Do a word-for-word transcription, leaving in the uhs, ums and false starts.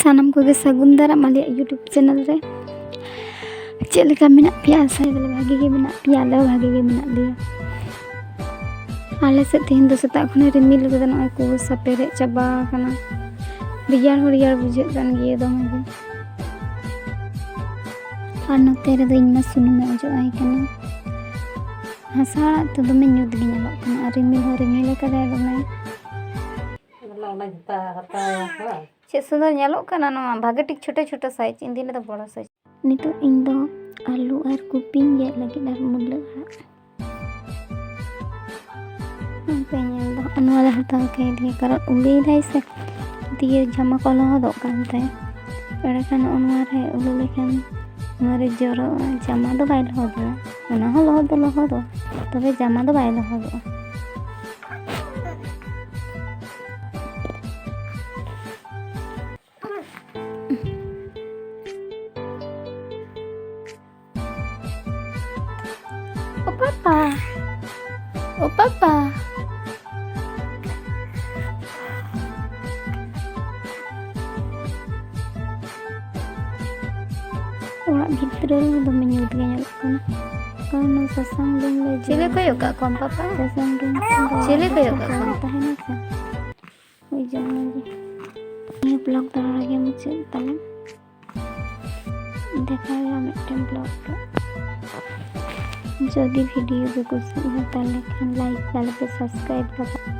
ᱥᱟᱱᱟᱢ ᱠᱚᱜᱮ ᱥᱟᱹᱜᱩᱱ ᱫᱟᱨᱟᱢ ᱟᱞᱮᱭᱟᱜ YouTube ᱪᱮᱱᱮᱞ ᱨᱮ᱾ ᱪᱮᱫ ᱞᱮᱠᱟ ᱢᱮᱱᱟᱜ ᱯᱮᱭᱟ? ᱟᱥᱟᱭ ᱫᱟᱞᱮ ᱵᱷᱟᱜᱮ ᱜᱮ ᱢᱮᱱᱟᱜ ᱯᱮᱭᱟ, ᱟᱞᱮ ᱦᱚᱸ ᱵᱷᱟᱜᱮ ᱜᱮ ᱢᱮᱱᱟᱜ ᱞᱮᱭᱟ᱾ ᱟᱞᱮ ᱥᱮᱫ ᱛᱮᱦᱮᱧ ᱫᱚ ᱥᱮᱛᱟᱜ ᱠᱷᱚᱱᱮ ᱨᱤᱢᱤᱞ ᱠᱟᱫᱟ, ᱱᱚᱜᱼᱚᱭ ᱠᱩᱣᱟᱹᱥᱟ ᱯᱮᱨᱮᱡ ᱪᱟᱵᱟ ᱟᱠᱟᱱᱟ᱾ ᱨᱮᱭᱟᱲ ᱦᱚᱸ ᱨᱮᱭᱟᱲ ᱵᱩᱡᱷᱟᱹᱜ ᱠᱟᱱ ᱜᱮᱭᱟ ᱫᱚᱢᱮ ᱜᱮ᱾ ᱟᱨ ᱱᱚᱛᱮ ᱨᱮᱫᱚ ᱤᱧ ᱢᱟ ᱥᱩᱱᱩᱢᱮ ᱚᱡᱚᱜ ᱟᱭ ᱠᱟᱱᱟ᱾ ᱦᱟᱥᱟ ᱟᱲᱟᱜ ᱛᱮ ᱫᱚᱢᱮ ᱧᱩᱛ ᱜᱮ ᱧᱮᱞᱚᱜ ᱠᱟᱱᱟ ᱟᱨ ᱨᱤᱢᱤᱞ ᱦᱚᱸ ᱨᱤᱢᱤᱞ ᱟᱠᱟᱫᱟᱭ ᱫᱚᱢᱮ᱾ ᱚᱱᱟ ᱚᱱᱟᱧ ᱦᱟᱛᱟᱣᱟ, ᱦᱟᱛᱟᱣᱟ, ᱦᱳᱭ᱾ ᱪᱮᱫ ᱥᱩᱱᱫᱚᱨ ᱧᱮᱞᱚᱜ ᱠᱟᱱᱟ ᱱᱚᱣᱟ, ᱵᱷᱟᱜᱮ ᱴᱷᱤᱠ ᱪᱷᱳᱴᱳ ᱪᱷᱳᱴᱳ ᱥᱟᱭᱤᱡ, ᱤᱧ ᱫᱤᱱ ᱨᱮᱫᱚ ᱵᱚᱲᱚ ᱥᱟᱭᱤᱡ᱾ ᱱᱤᱛᱚᱜ ᱤᱧ ᱫᱚ ᱟᱹᱞᱩ ᱟᱨ ᱠᱚᱯᱤᱧ ᱜᱮᱫ ᱞᱟᱹᱜᱤᱫ ᱟᱨ ᱢᱩᱞᱟᱹ ᱟᱲᱟᱜ᱾ ᱱᱚᱝᱠᱟᱧ ᱧᱮᱞ ᱫᱟ, ᱱᱚᱣᱟ ᱫᱚ ᱦᱟᱛᱟᱣ ᱠᱮᱫᱮᱭᱟ, ᱠᱟᱨᱚᱱ ᱩᱞᱤᱭᱮᱫᱟᱭ ᱥᱮ, ᱫᱤᱭᱮ ᱡᱟᱢᱟ ᱠᱚ ᱞᱚᱦᱚᱫᱚᱜ ᱠᱟᱱ ᱛᱟᱭᱟ᱾ ᱮᱸᱰᱮᱠᱷᱟᱱ ᱱᱚᱜᱼᱚ ᱱᱚᱣᱟ ᱨᱮ ᱩᱞᱩ ᱞᱮᱠᱷᱟᱱ ᱱᱚᱣᱟ ᱨᱮ ᱡᱚᱨᱚᱜᱼᱟ, ᱡᱟᱢᱟ ᱫᱚ ᱵᱟᱭ ᱞᱚᱦᱚᱫᱚᱜᱼᱟ᱾ ᱚᱱᱟ ᱦᱚᱸ ᱞᱚᱦᱚᱫ ᱫᱚ ᱞᱚᱦᱚᱫᱚᱜᱼᱟ, ᱛᱚᱵᱮ ᱡᱟᱢᱟ ᱫᱚ ᱵᱟᱭ ᱞᱚᱦᱚᱫᱚᱜᱼᱟ᱾ ᱳ ᱯᱟᱯᱟ, ᱳ ᱯᱟᱯᱟ᱾ ᱚᱲᱟᱜ ᱵᱷᱤᱛᱨᱤ ᱨᱮ ᱫᱚᱢᱮ ᱧᱩᱛ ᱜᱮ ᱧᱮᱞᱚᱜ ᱠᱟᱱᱟ᱾ ᱠᱟᱨᱚᱱ ᱥᱟᱥᱟᱝ ᱰᱩᱢ ᱞᱮ ᱪᱤᱞᱤ ᱠᱚᱭᱚᱜ ᱠᱟᱜ ᱠᱚᱣᱟᱢ, ᱯᱟᱯᱟ? ᱥᱟᱥᱟᱝ ᱰᱩᱢ ᱠᱷᱟᱱ ᱫᱚ ᱪᱤᱞᱤ ᱠᱚᱭᱚᱜ ᱠᱟᱜ ᱠᱚᱣᱟᱢ? ᱛᱟᱦᱮᱱᱟ ᱥᱮ᱾ ᱦᱳᱭ, ᱡᱚᱢ ᱞᱟᱹᱜᱤᱫ᱾ ᱱᱤᱭᱟᱹ vlog ᱫᱚ ᱱᱚᱰᱮ ᱜᱮ ᱢᱩᱪᱟᱹᱫ ᱛᱟᱞᱮ᱾ ᱫᱮᱠᱷᱟ ᱦᱩᱭᱩᱜᱼᱟ ᱢᱤᱫᱴᱮᱱ vlog ᱨᱮ᱾ ᱡᱩᱫᱤ video ᱯᱮ ᱠᱩᱥᱤᱭᱟᱜᱼᱟ, ᱛᱟᱦᱞᱮ ᱠᱷᱟᱱ like ᱛᱟᱞᱮ ᱯᱮ, subscribe ᱛᱟᱞᱮ ᱯᱮ᱾